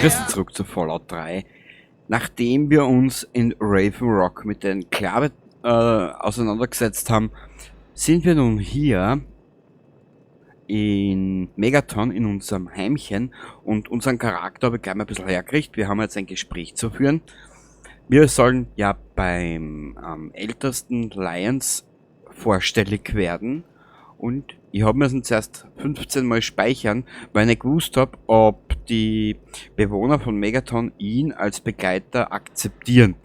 Grüß zurück zu Fallout 3. Nachdem wir uns in Raven Rock mit der Enklave auseinandergesetzt haben, sind wir nun hier in Megaton, in unserem Heimchen, und unseren Charakter habe ich gleich mal ein bisschen hergekriegt. Wir haben jetzt ein Gespräch zu führen. Wir sollen ja beim ältesten Lyons vorstellig werden. Und ich hab müssen zuerst 15 Mal speichern, weil ich nicht gewusst hab, ob die Bewohner von Megaton ihn als Begleiter akzeptieren.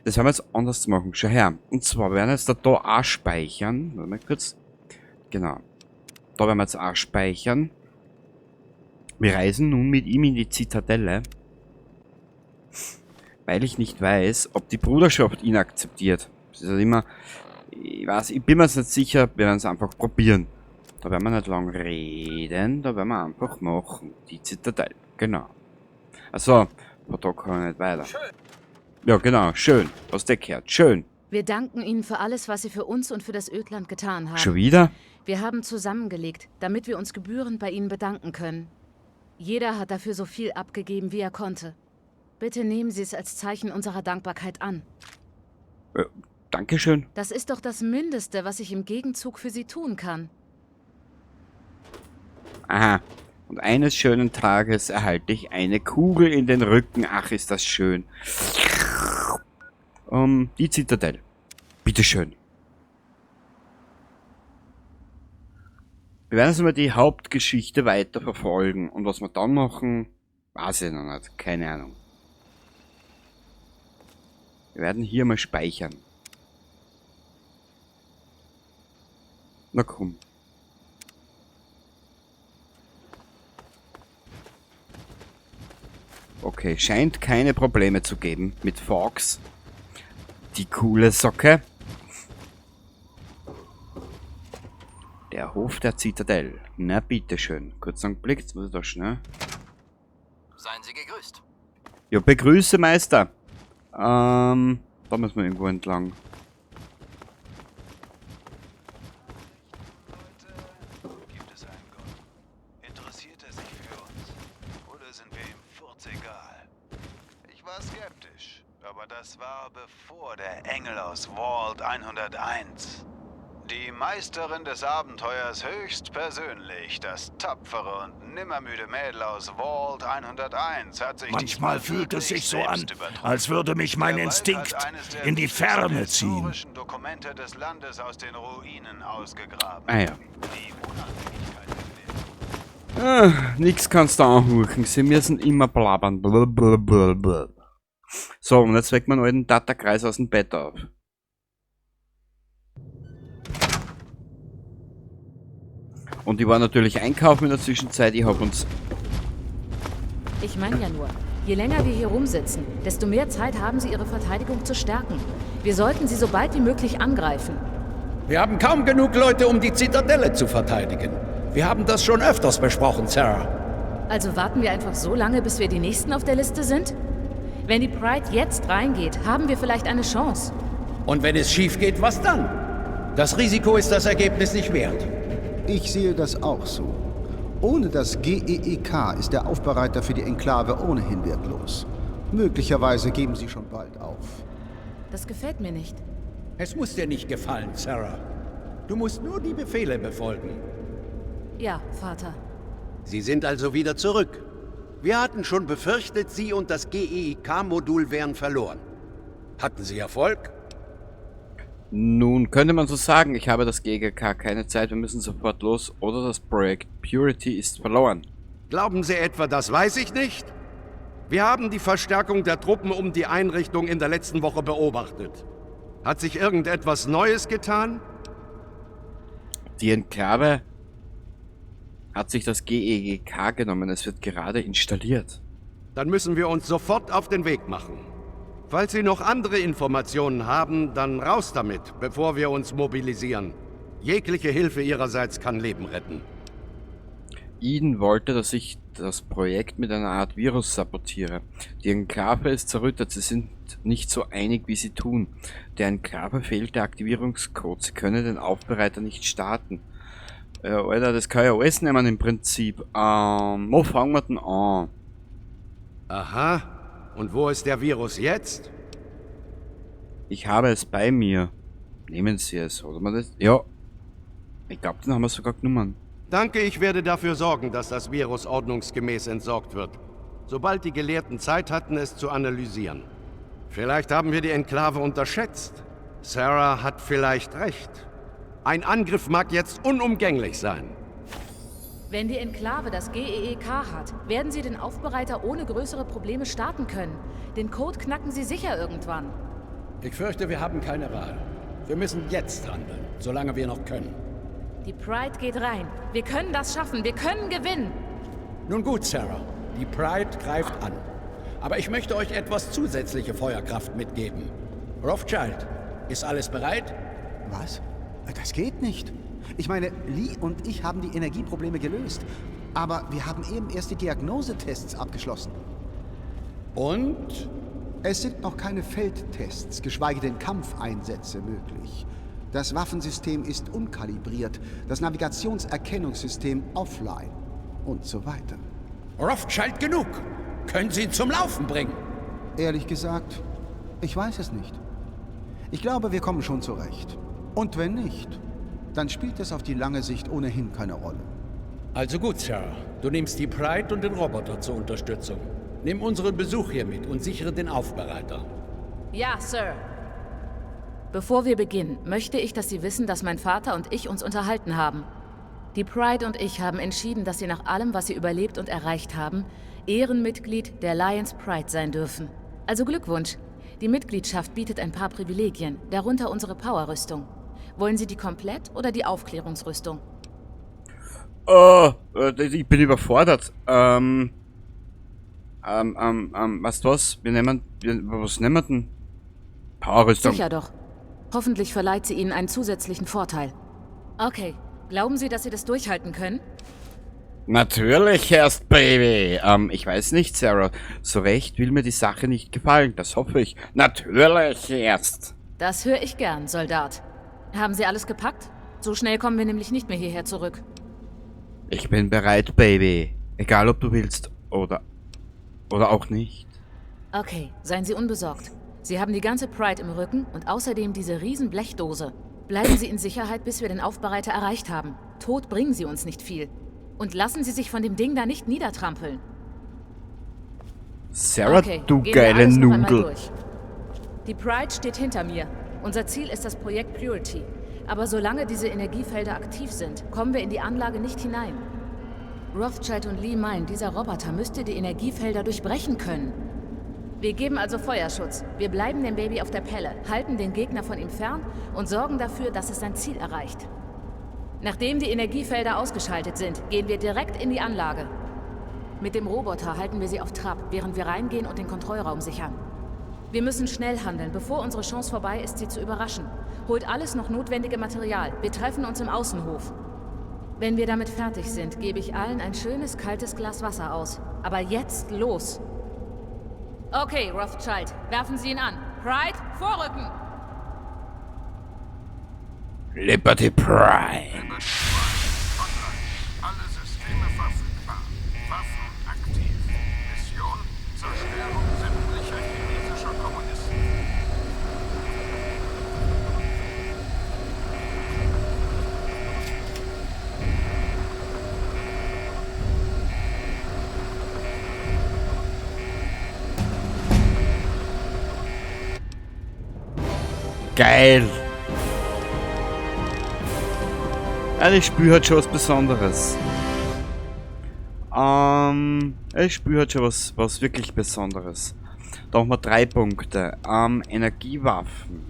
Das werden wir jetzt anders machen. Schau her. Und zwar werden wir jetzt da auch speichern. Warte mal kurz. Genau. Da werden wir jetzt auch speichern. Wir reisen nun mit ihm in die Zitadelle, weil ich nicht weiß, ob die Bruderschaft ihn akzeptiert. Das ist halt immer... Ich weiß, ich bin mir jetzt nicht sicher, wir werden es einfach probieren. Da werden wir nicht lang reden, da werden wir einfach machen. Die Zitadelle, genau. Achso, von da kann ich nicht weiter. Schön. Ja, genau, schön. Was der gehört, schön. Wir danken Ihnen für alles, was Sie für uns und für das Ödland getan haben. Schon wieder? Wir haben zusammengelegt, damit wir uns gebührend bei Ihnen bedanken können. Jeder hat dafür so viel abgegeben, wie er konnte. Bitte nehmen Sie es als Zeichen unserer Dankbarkeit an. Dankeschön. Das ist doch das Mindeste, was ich im Gegenzug für Sie tun kann. Aha. Und eines schönen Tages erhalte ich eine Kugel in den Rücken. Ach, ist das schön. Die Zitadelle. Bitteschön. Wir werden jetzt mal die Hauptgeschichte weiter verfolgen. Und was wir dann machen, weiß ich noch nicht. Keine Ahnung. Wir werden hier mal speichern. Na komm. Okay, scheint keine Probleme zu geben mit Fawkes. Die coole Socke. Der Hof der Zitadelle. Na bitteschön. Kurz einen Blick, jetzt muss ich da schnell. Seien Sie gegrüßt. Ja, begrüße Meister. Da müssen wir irgendwo entlang. Gibt es einen Gott? Interessiert er sich für uns? Oder sind wir ihm furzegal? Ich war skeptisch, aber das war bevor der Engel aus Vault 101. Die Meisterin des Abenteuers höchstpersönlich, das tapfere und nimmermüde Mädel aus Vault 101, hat sich Manchmal diesmal fühlt es wirklich sich so an, selbst übertroffen. als würde mich mein Der Wald hat Instinkt eines der in die wichtigsten Ferne ziehen. historischen Dokumente des Landes aus den Ruinen ausgegraben. Ah ja. Die Unabhängigkeit erklärt. Ah, nix kannst du anhuchen. Sie müssen immer blabbern. Blablabla. So, und jetzt weckt man alten Datakreis aus dem Bett auf. Und ich war natürlich einkaufen in der Zwischenzeit. Ich hab uns... Ich meine ja nur, je länger wir hier rumsitzen, desto mehr Zeit haben sie, ihre Verteidigung zu stärken. Wir sollten sie so bald wie möglich angreifen. Wir haben kaum genug Leute, um die Zitadelle zu verteidigen. Wir haben das schon öfters besprochen, Sarah. Also warten wir einfach so lange, bis wir die Nächsten auf der Liste sind? Wenn die Pride jetzt reingeht, haben wir vielleicht eine Chance. Und wenn es schief geht, was dann? Das Risiko ist das Ergebnis nicht wert. Ich sehe das auch so. Ohne das GEEK ist der Aufbereiter für die Enklave ohnehin wertlos. Möglicherweise geben sie schon bald auf. Das gefällt mir nicht. Es muss dir nicht gefallen, Sarah. Du musst nur die Befehle befolgen. Ja, Vater. Sie sind also wieder zurück. Wir hatten schon befürchtet, Sie und das GEEK-Modul wären verloren. Hatten Sie Erfolg? Nun, könnte man so sagen, ich habe das GGK keine Zeit, wir müssen sofort los, oder das Projekt Purity ist verloren. Glauben Sie etwa, das weiß ich nicht? Wir haben die Verstärkung der Truppen um die Einrichtung in der letzten Woche beobachtet. Hat sich irgendetwas Neues getan? Die Enklave hat sich das GEGK genommen, es wird gerade installiert. Dann müssen wir uns sofort auf den Weg machen. Falls Sie noch andere Informationen haben, dann raus damit, bevor wir uns mobilisieren. Jegliche Hilfe Ihrerseits kann Leben retten. Eden wollte, dass ich das Projekt mit einer Art Virus sabotiere. Die Enklave ist zerrüttet, sie sind nicht so einig, wie sie tun. Der Enklave fehlt der Aktivierungscode, sie können den Aufbereiter nicht starten. Alter, das kann ich ja alles nehmen im Prinzip. Wo fangen wir denn an? Aha. Und wo ist der Virus jetzt? Ich habe es bei mir. Nehmen Sie es, oder man das? Ja. Ich glaube, den haben wir sogar genommen. Danke, ich werde dafür sorgen, dass das Virus ordnungsgemäß entsorgt wird. Sobald die Gelehrten Zeit hatten, es zu analysieren. Vielleicht haben wir die Enklave unterschätzt. Sarah hat vielleicht recht. Ein Angriff mag jetzt unumgänglich sein. Wenn die Enklave das GEEK hat, werden sie den Aufbereiter ohne größere Probleme starten können. Den Code knacken sie sicher irgendwann. Ich fürchte, wir haben keine Wahl. Wir müssen jetzt handeln, solange wir noch können. Die Pride geht rein. Wir können das schaffen. Wir können gewinnen. Nun gut, Sarah. Die Pride greift an. Aber ich möchte euch etwas zusätzliche Feuerkraft mitgeben. Rothschild, ist alles bereit? Was? Das geht nicht. Ich meine, Lee und ich haben die Energieprobleme gelöst. Aber wir haben eben erst die Diagnosetests abgeschlossen. Und? Es sind noch keine Feldtests, geschweige denn Kampfeinsätze möglich. Das Waffensystem ist unkalibriert, das Navigationserkennungssystem offline und so weiter. Rothschild genug! Können Sie ihn zum Laufen bringen? Ehrlich gesagt, ich weiß es nicht. Ich glaube, wir kommen schon zurecht. Und wenn nicht, dann spielt es auf die lange Sicht ohnehin keine Rolle. Also gut, Sarah. Du nimmst die Pride und den Roboter zur Unterstützung. Nimm unseren Besuch hier mit und sichere den Aufbereiter. Ja, Sir. Bevor wir beginnen, möchte ich, dass Sie wissen, dass mein Vater und ich uns unterhalten haben. Die Pride und ich haben entschieden, dass Sie nach allem, was Sie überlebt und erreicht haben, Ehrenmitglied der Lions Pride sein dürfen. Also Glückwunsch. Die Mitgliedschaft bietet ein paar Privilegien, darunter unsere Powerrüstung. Wollen Sie die komplett oder die Aufklärungsrüstung? Oh, ich bin überfordert. Weißt du was? Wir nehmen, was nehmen wir denn? Powerrüstung. Sicher doch. Hoffentlich verleiht sie Ihnen einen zusätzlichen Vorteil. Okay. Glauben Sie, dass Sie das durchhalten können? Natürlich, Herst Baby. Ich weiß nicht, Sarah. So recht will mir die Sache nicht gefallen. Das hoffe ich. Natürlich, erst. Das höre ich gern, Soldat. Haben Sie alles gepackt? So schnell kommen wir nämlich nicht mehr hierher zurück. Ich bin bereit, Baby. Egal, ob du willst oder auch nicht. Okay, seien Sie unbesorgt. Sie haben die ganze Pride im Rücken und außerdem diese riesen Blechdose. Bleiben Sie in Sicherheit, bis wir den Aufbereiter erreicht haben. Tot bringen Sie uns nicht viel. Und lassen Sie sich von dem Ding da nicht niedertrampeln. Sarah, Okay, du gehen wir geile alles noch einmal Nudel. durch. Die Pride steht hinter mir. Unser Ziel ist das Projekt Purity. Aber solange diese Energiefelder aktiv sind, kommen wir in die Anlage nicht hinein. Rothschild und Lee meinen, dieser Roboter müsste die Energiefelder durchbrechen können. Wir geben also Feuerschutz. Wir bleiben dem Baby auf der Pelle, halten den Gegner von ihm fern und sorgen dafür, dass es sein Ziel erreicht. Nachdem die Energiefelder ausgeschaltet sind, gehen wir direkt in die Anlage. Mit dem Roboter halten wir sie auf Trab, während wir reingehen und den Kontrollraum sichern. Wir müssen schnell handeln, bevor unsere Chance vorbei ist, sie zu überraschen. Holt alles noch notwendige Material. Wir treffen uns im Außenhof. Wenn wir damit fertig sind, gebe ich allen ein schönes, kaltes Glas Wasser aus. Aber jetzt los! Okay, Rothschild, werfen Sie ihn an. Pride, vorrücken! Liberty Pride. Alle Systeme verfügbar. Waffen aktiv. Mission: Zerstörung sämtlicher chinesischer Kommunisten. Geil. Ja, das Spiel hat schon was Besonderes. Das Spiel hat schon was wirklich Besonderes. Da haben wir 3 Punkte. Energiewaffen.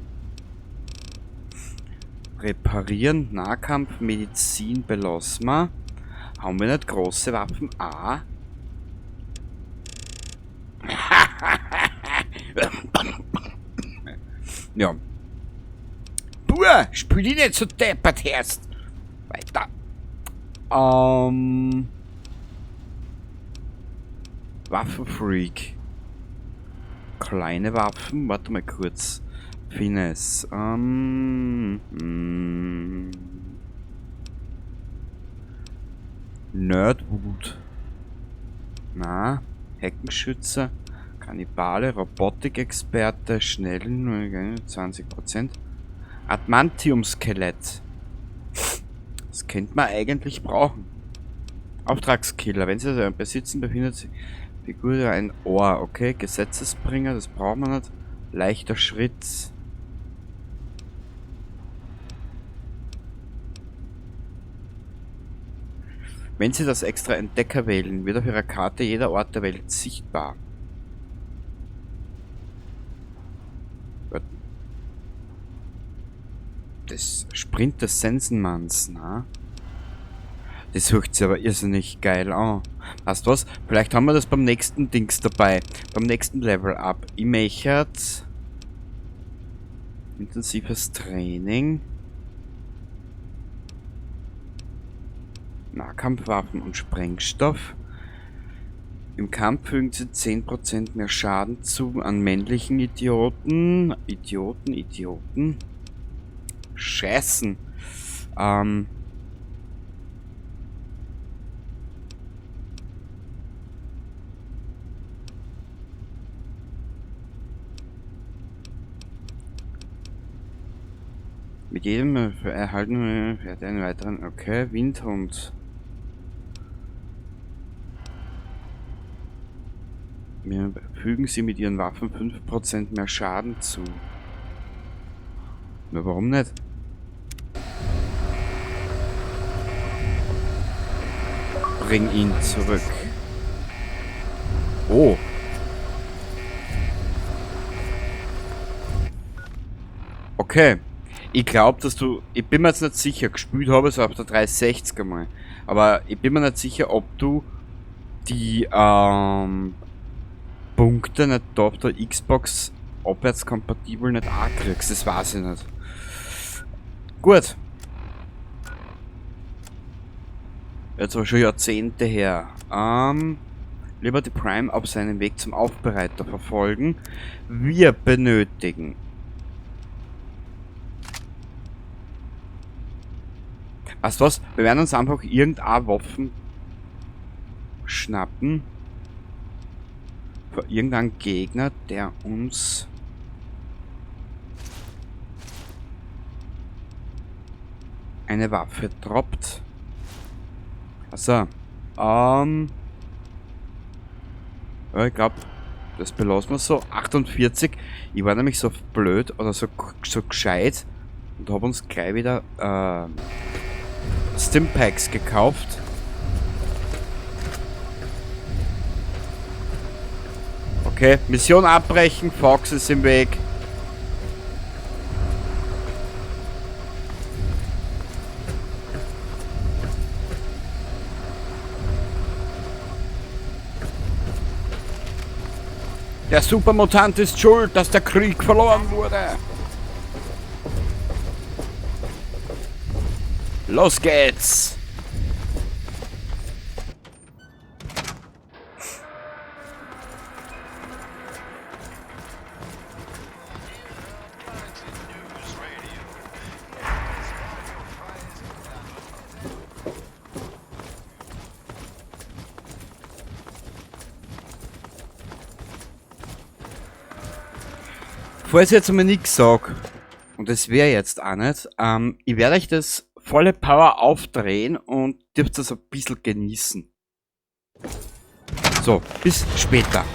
Reparieren, Nahkampf, Medizin, belassen wir. Haben wir nicht große Waffen? A. Ja. Buah, spiel dich nicht so deppert, Herst. Weiter. Waffenfreak. Kleine Waffen. Warte mal kurz. Finesse. Nerdwut. Na. Heckenschütze, Kannibale, Robotikexperte, schnell, 20%. Adamantium-Skelett. Das könnte man eigentlich brauchen. Auftragskiller. Wenn Sie das besitzen, befindet sich Figur ein Ohr. Okay, Gesetzesbringer, das braucht man nicht. Leichter Schritt. Wenn Sie das extra Entdecker wählen, wird auf Ihrer Karte jeder Ort der Welt sichtbar. Das Sprint des Sensenmanns, na? Das hört sich aber irrsinnig geil an. Weißt du was? Vielleicht haben wir das beim nächsten Dings dabei. Beim nächsten Level Up. Ich möchte intensives Training. Nahkampfwaffen und Sprengstoff. Im Kampf fügen sie 10% mehr Schaden zu an männlichen Idioten. Idioten, Idioten. Scheißen. Mit jedem erhalten wir einen weiteren. Okay, Windhund. Wir fügen sie mit ihren Waffen 5% mehr Schaden zu. Na, warum nicht? Bring ihn zurück. Oh. Okay. Ich glaub, dass du... Ich bin mir jetzt nicht sicher. Gespielt habe ich es auf der 360 einmal. Aber ich bin mir nicht sicher, ob du die Punkte nicht da auf der Xbox abwärtskompatibel nicht auch kriegst. Das weiß ich nicht. Gut. Jetzt aber schon Jahrzehnte her. Liberty Prime auf seinem Weg zum Aufbereiter verfolgen. Wir benötigen... Weißt du was? Wir werden uns einfach irgendeine Waffen schnappen. Für irgendeinen Gegner, der uns... eine Waffe droppt. Achso. Ja, ich glaub, das belassen wir so. 48. Ich war nämlich so blöd oder so gescheit und hab uns gleich wieder Stimpacks gekauft. Okay, Mission abbrechen, Fox ist im Weg. Der Supermutant ist schuld, dass der Krieg verloren wurde. Los geht's! Falls ich jetzt mal nix sag, und das wär jetzt auch nicht, ich werde euch das volle Power aufdrehen und dürft das ein bisschen genießen. So, bis später.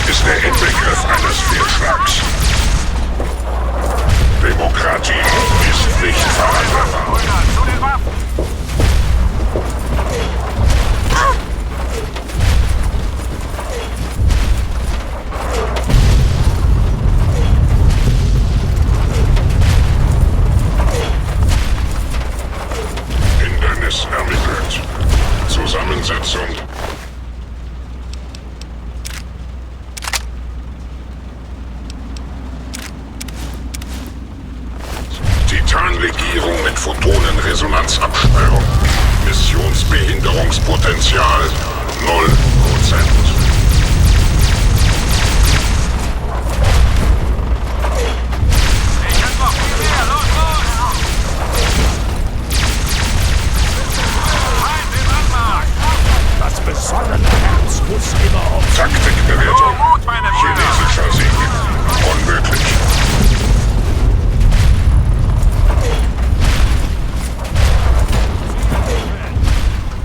Ist der Inbegriff eines Fehlschlags. Demokratie ist nicht verhandelbar. Zu den Waffen! Titanlegierung mit Photonenresonanzabsperrung. Missionsbehinderungspotenzial 0%. Ich hab noch viel mehr. Los, los! Feind im Anmarsch! Das besonnene Herz muss immer offen. Taktikbewertung. Nur Mut, meine Brüder! Chinesischer Sieg. Unmöglich.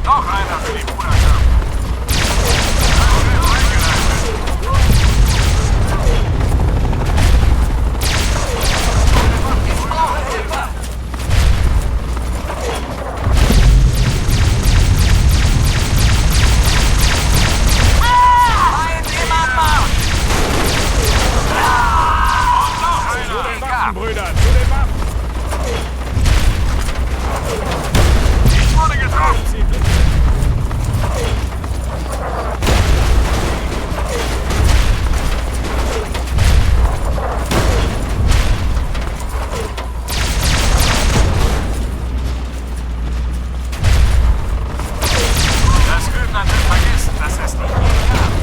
Noch einer für die Bruderschaft! Angriff eingeleitet! Feind im Anmarsch! Und noch Zu einer! den Waffen, Brüder, zu den Waffen. Ich wurde getroffen! Das Grönland wird vergessen, dass es nicht je gab.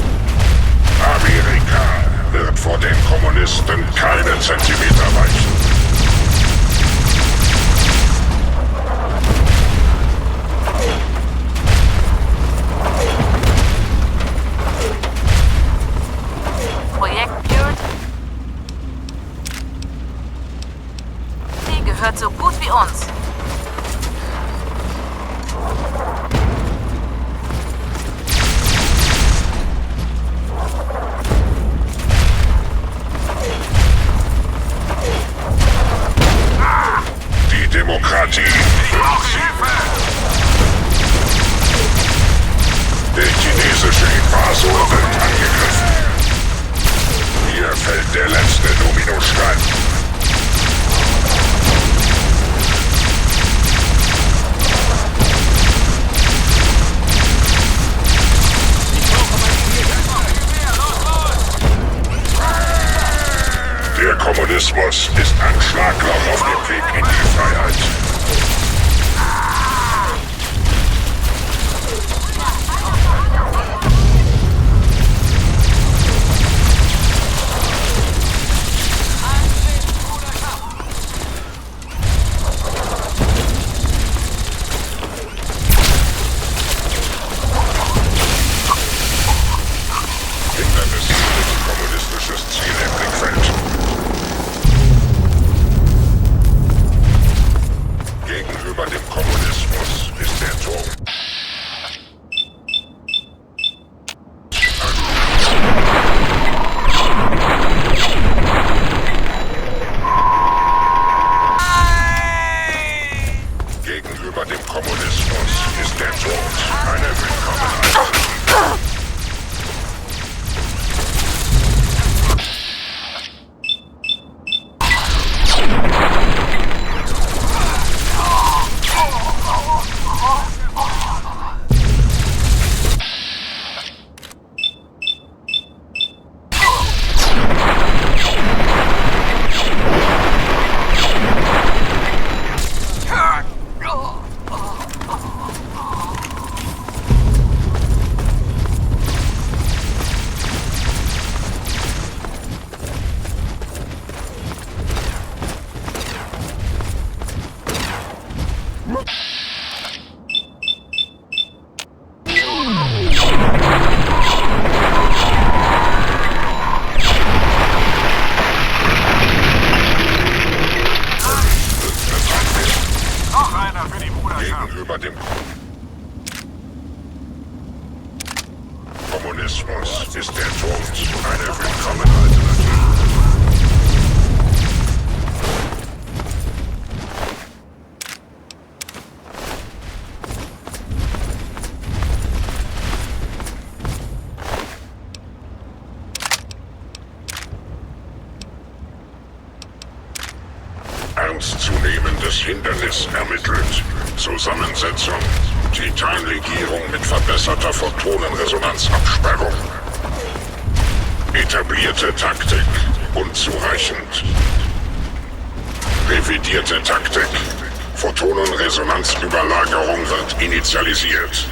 Amerika wird vor den Kommunisten keinen Zentimeter weichen. Projekt Purity gehört so gut wie uns. Die Demokratie Ich wird brauche siegen. Hilfe! Der chinesische Invasor wird angegriffen. Hier fällt der letzte Dominostein. Der Kommunismus ist ein Schlagloch auf dem Weg in die Freiheit. Hindernis durch kommunistisches Ziel im Blickfeld. Gegenüber dem Kommunismus ist der Turm. Gegenüber dem Kommunismus ist der Tod eine willkommene Alternative. Noch einer für die Bruderschaft! Gegenüber dem Kommunismus ist der Tod eine willkommene Alternative. Ernstzunehmendes Hindernis ermittelt. Zusammensetzung: Titanlegierung mit verbesserter Photonenresonanzabsperrung. Etablierte Taktik: unzureichend. Revidierte Taktik. Photonenresonanzüberlagerung wird initialisiert.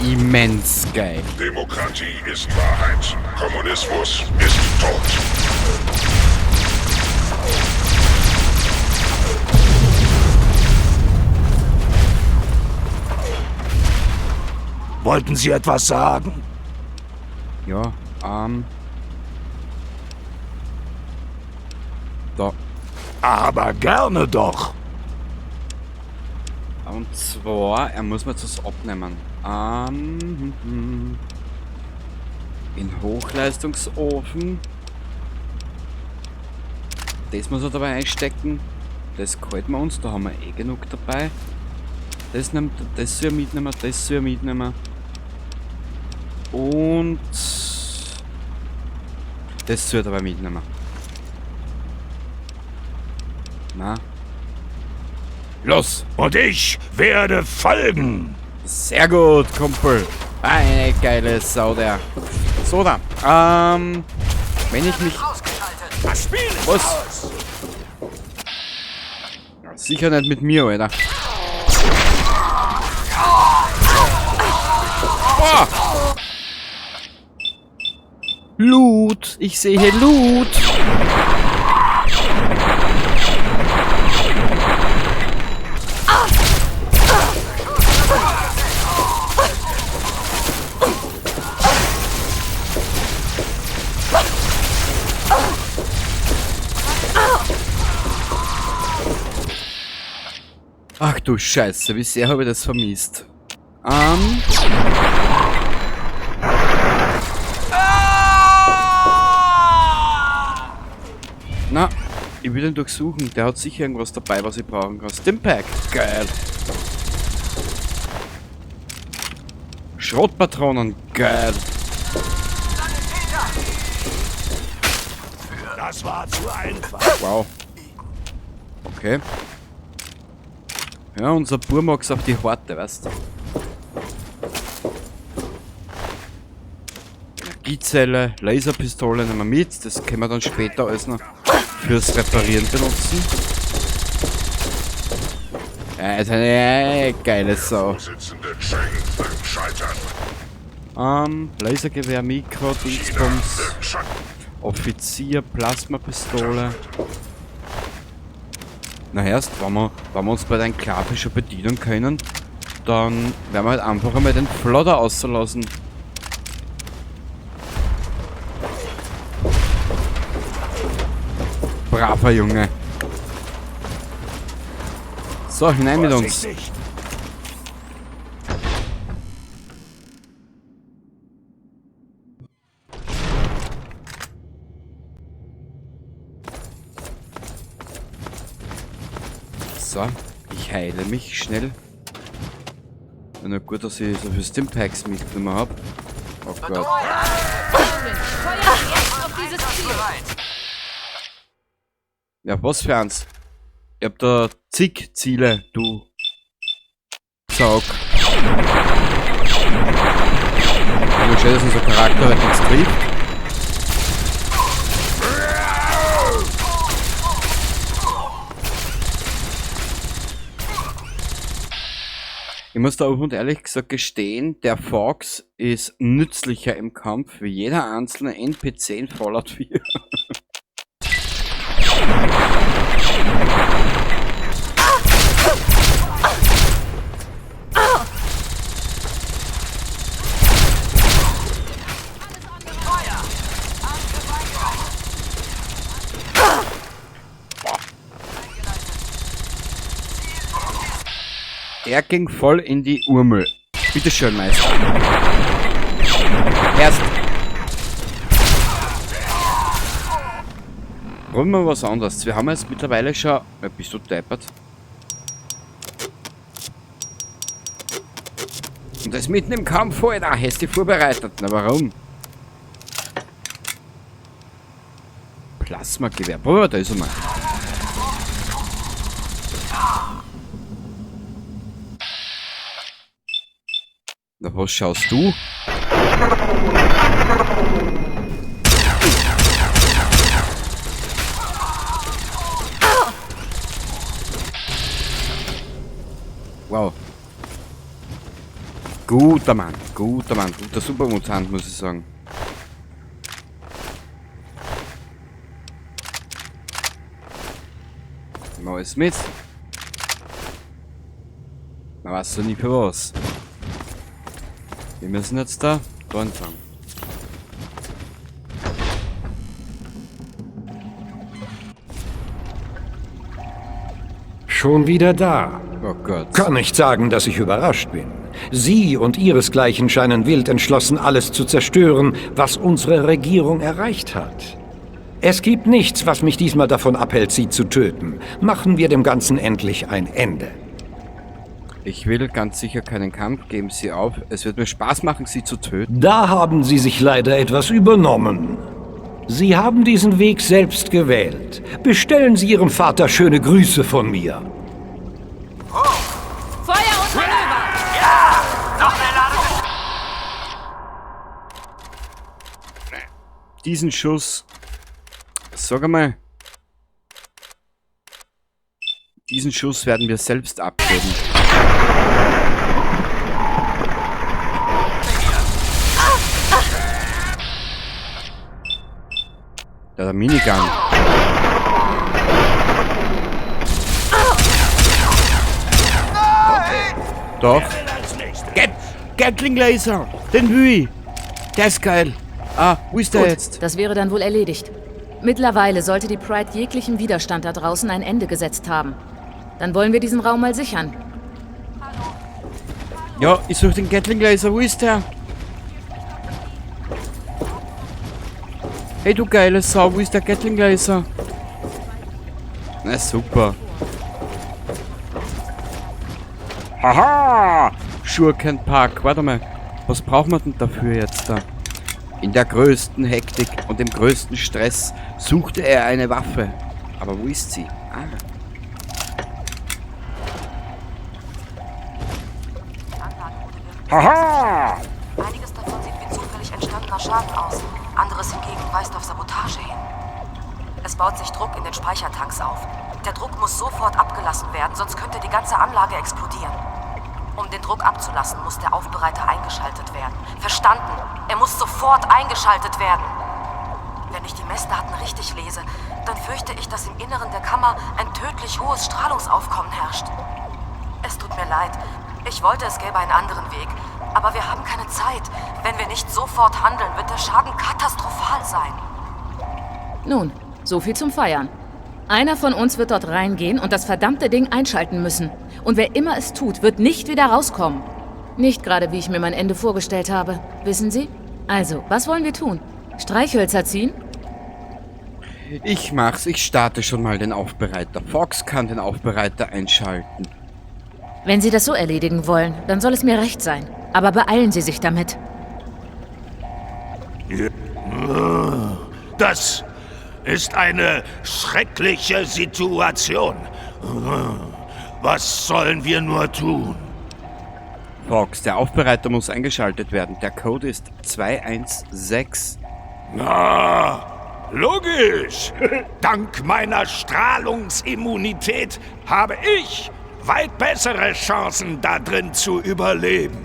Immens geil. Demokratie ist Wahrheit. Kommunismus ist tot. Wollten Sie etwas sagen? Ja, Da. Aber gerne doch. Und zwar, er muss mir jetzt was abnehmen. In Hochleistungsofen. Das muss er dabei einstecken. Das gefällt mir uns, da haben wir eh genug dabei. Das nimmt, das soll er mitnehmen, das soll er mitnehmen. Und das soll er dabei mitnehmen. Na. Los! Und ich werde folgen! Sehr gut, Kumpel! Eine geile Sau, der. So, da. Wenn ich mich... Das Spiel ist Was? aus. Ja, sicher nicht mit mir, Alter. Boah! Loot! Ich sehe hier Loot! Ach du Scheiße, wie sehr habe ich das vermisst. Na, ich will den durchsuchen. Der hat sicher irgendwas dabei, was ich brauchen kann. Stimpack, geil. Schrotpatronen, geil. Das war zu einfach. Wow. Okay. Ja, unser Bub mag's auf die Horte, weißt du? Energiezelle, Laserpistole nehmen wir mit. Das können wir dann später alles noch fürs Reparieren benutzen. Ja, ist eine geile Sau. Lasergewehr, Mikro, Dingsbums, Offizier, Plasmapistole. Na erst, wenn wir uns bei der Enklave schon bedienen können, dann werden wir halt einfach einmal den Flodder auslassen. Braver Junge. So, hinein mit uns. So, ich heile mich schnell. Na gut, dass ich so viele Stimpacks mitgenommen hab. Oh Gott. Ja, was für eins? Ich hab da zig Ziele, du Saug. Ich schön, dass unser Charakter halt nichts trifft. Ich muss da offen und ehrlich gesagt gestehen, der Fox ist nützlicher im Kampf wie jeder einzelne NPC in Fallout 4. Der ging voll in die Urmel. Bitteschön, Meister. Erst. Probieren wir was anderes. Wir haben jetzt mittlerweile schon... Ja, bist du deppert? Und das mitten im Kampf, Alter. Hast du dich vorbereitet? Na warum? Plasmagewehr. Probieren wir das einmal. Na, was schaust du? Wow. Guter Mann, guter Mann, guter Supermutant, muss ich sagen. Neues mit. Na, weißt du nie für was. Wir müssen jetzt da anfangen. Schon wieder da. Oh Gott. Kann nicht sagen, dass ich überrascht bin. Sie und ihresgleichen scheinen wild entschlossen, alles zu zerstören, was unsere Regierung erreicht hat. Es gibt nichts, was mich diesmal davon abhält, Sie zu töten. Machen wir dem Ganzen endlich ein Ende. Ich will ganz sicher keinen Kampf, geben Sie auf. Es wird mir Spaß machen, Sie zu töten. Da haben Sie sich leider etwas übernommen. Sie haben diesen Weg selbst gewählt. Bestellen Sie Ihrem Vater schöne Grüße von mir. Feuer und Manöver! Ja! Noch mehr Ladung! Diesen Schuss... Sag einmal... Diesen Schuss werden wir selbst abgeben. Ja, der Minigun. Doch. Gatling Laser! Den will ich! Der ist geil! Ah, wo ist der Gut, jetzt? Das wäre dann wohl erledigt. Mittlerweile sollte die Pride jeglichem Widerstand da draußen ein Ende gesetzt haben. Dann wollen wir diesen Raum mal sichern. Ja, ich suche den Gatling Laser. Wo ist der? Hey, du geile Sau, wo ist der Gatling Laser? Na super. Haha! Schurkenpark. Warte mal. Was brauchen wir denn dafür jetzt da? In der größten Hektik und dem größten Stress suchte er eine Waffe. Aber wo ist sie? Ah. Haha! Einiges davon sieht wie zufällig entstandener Schaden aus. Anderes hingegen weist auf Sabotage hin. Es baut sich Druck in den Speichertanks auf. Der Druck muss sofort abgelassen werden, sonst könnte die ganze Anlage explodieren. Um den Druck abzulassen, muss der Aufbereiter eingeschaltet werden. Verstanden? Er muss sofort eingeschaltet werden. Wenn ich die Messdaten richtig lese, dann fürchte ich, dass im Inneren der Kammer ein tödlich hohes Strahlungsaufkommen herrscht. Es tut mir leid. Ich wollte, es gäbe einen anderen Weg. Aber wir haben keine Zeit. Wenn wir nicht sofort handeln, wird der Schaden katastrophal sein. Nun, so viel zum Feiern. Einer von uns wird dort reingehen und das verdammte Ding einschalten müssen. Und wer immer es tut, wird nicht wieder rauskommen. Nicht gerade, wie ich mir mein Ende vorgestellt habe. Wissen Sie? Also, was wollen wir tun? Streichhölzer ziehen? Ich mach's. Ich starte schon mal den Aufbereiter. Fox kann den Aufbereiter einschalten. Wenn Sie das so erledigen wollen, dann soll es mir recht sein. Aber beeilen Sie sich damit. Das ist eine schreckliche Situation. Was sollen wir nur tun? Fox, der Aufbereiter muss eingeschaltet werden. Der Code ist 216. Na, logisch. Dank meiner Strahlungsimmunität habe ich weit bessere Chancen, da drin zu überleben.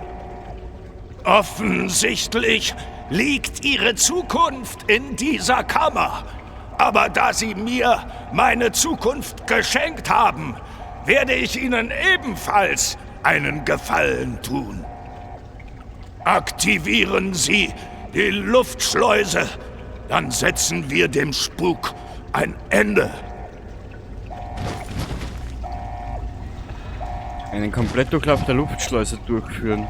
Offensichtlich liegt Ihre Zukunft in dieser Kammer. Aber da Sie mir meine Zukunft geschenkt haben, werde ich Ihnen ebenfalls einen Gefallen tun. Aktivieren Sie die Luftschleuse, dann setzen wir dem Spuk ein Ende. Einen Komplettdurchlauf der Luftschleuse durchführen.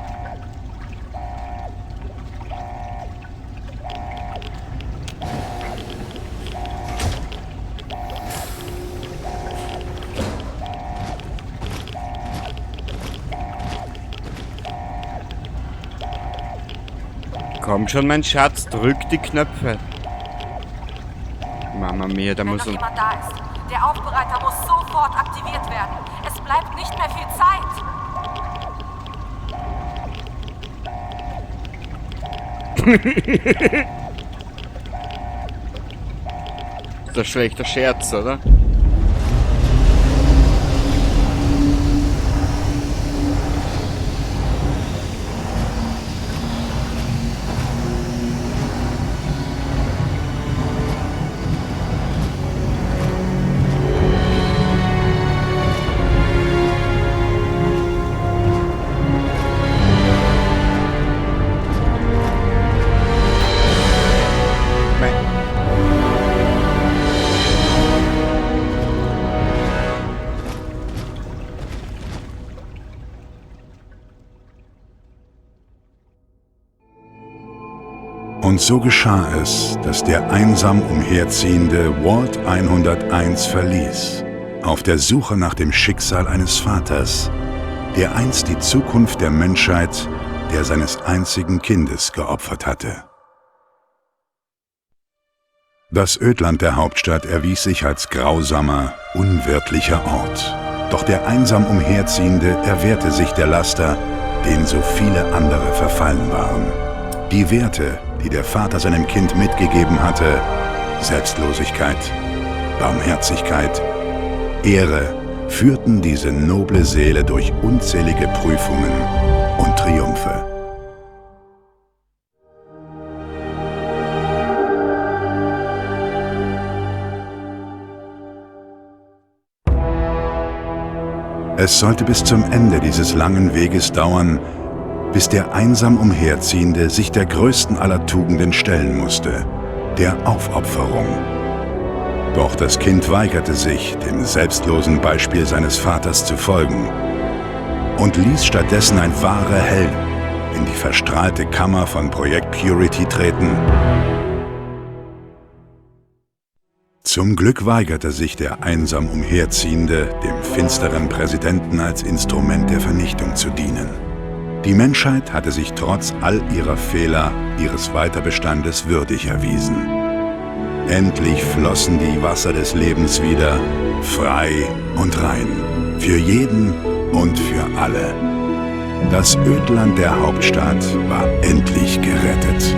Komm schon, mein Schatz, drück die Knöpfe. Mama mia, da Wenn muss noch jemand da ist. Der Aufbereiter muss sofort aktiviert werden. Es bleibt nicht mehr viel Zeit. Das ist ein schlechter Scherz, oder? Und so geschah es, dass der einsam umherziehende Ward 101 verließ, auf der Suche nach dem Schicksal eines Vaters, der einst die Zukunft der Menschheit, der seines einzigen Kindes geopfert hatte. Das Ödland der Hauptstadt erwies sich als grausamer, unwirtlicher Ort. Doch der einsam Umherziehende erwehrte sich der Laster, denen so viele andere verfallen waren. Die Werte, die der Vater seinem Kind mitgegeben hatte, Selbstlosigkeit, Barmherzigkeit, Ehre, führten diese noble Seele durch unzählige Prüfungen und Triumphe. Es sollte bis zum Ende dieses langen Weges dauern, bis der einsam Umherziehende sich der größten aller Tugenden stellen musste, der Aufopferung. Doch das Kind weigerte sich, dem selbstlosen Beispiel seines Vaters zu folgen und ließ stattdessen ein wahrer Held in die verstrahlte Kammer von Projekt Purity treten. Zum Glück weigerte sich der einsam Umherziehende, dem finsteren Präsidenten als Instrument der Vernichtung zu dienen. Die Menschheit hatte sich trotz all ihrer Fehler ihres Weiterbestandes würdig erwiesen. Endlich flossen die Wasser des Lebens wieder, frei und rein, für jeden und für alle. Das Ödland der Hauptstadt war endlich gerettet.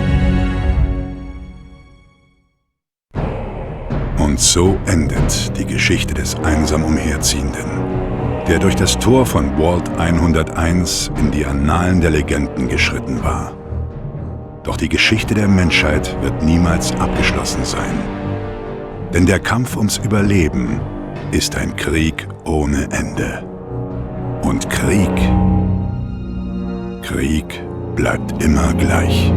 Und so endet die Geschichte des einsam Umherziehenden, der durch das Tor von Vault 101 in die Annalen der Legenden geschritten war. Doch die Geschichte der Menschheit wird niemals abgeschlossen sein. Denn der Kampf ums Überleben ist ein Krieg ohne Ende. Und Krieg bleibt immer gleich.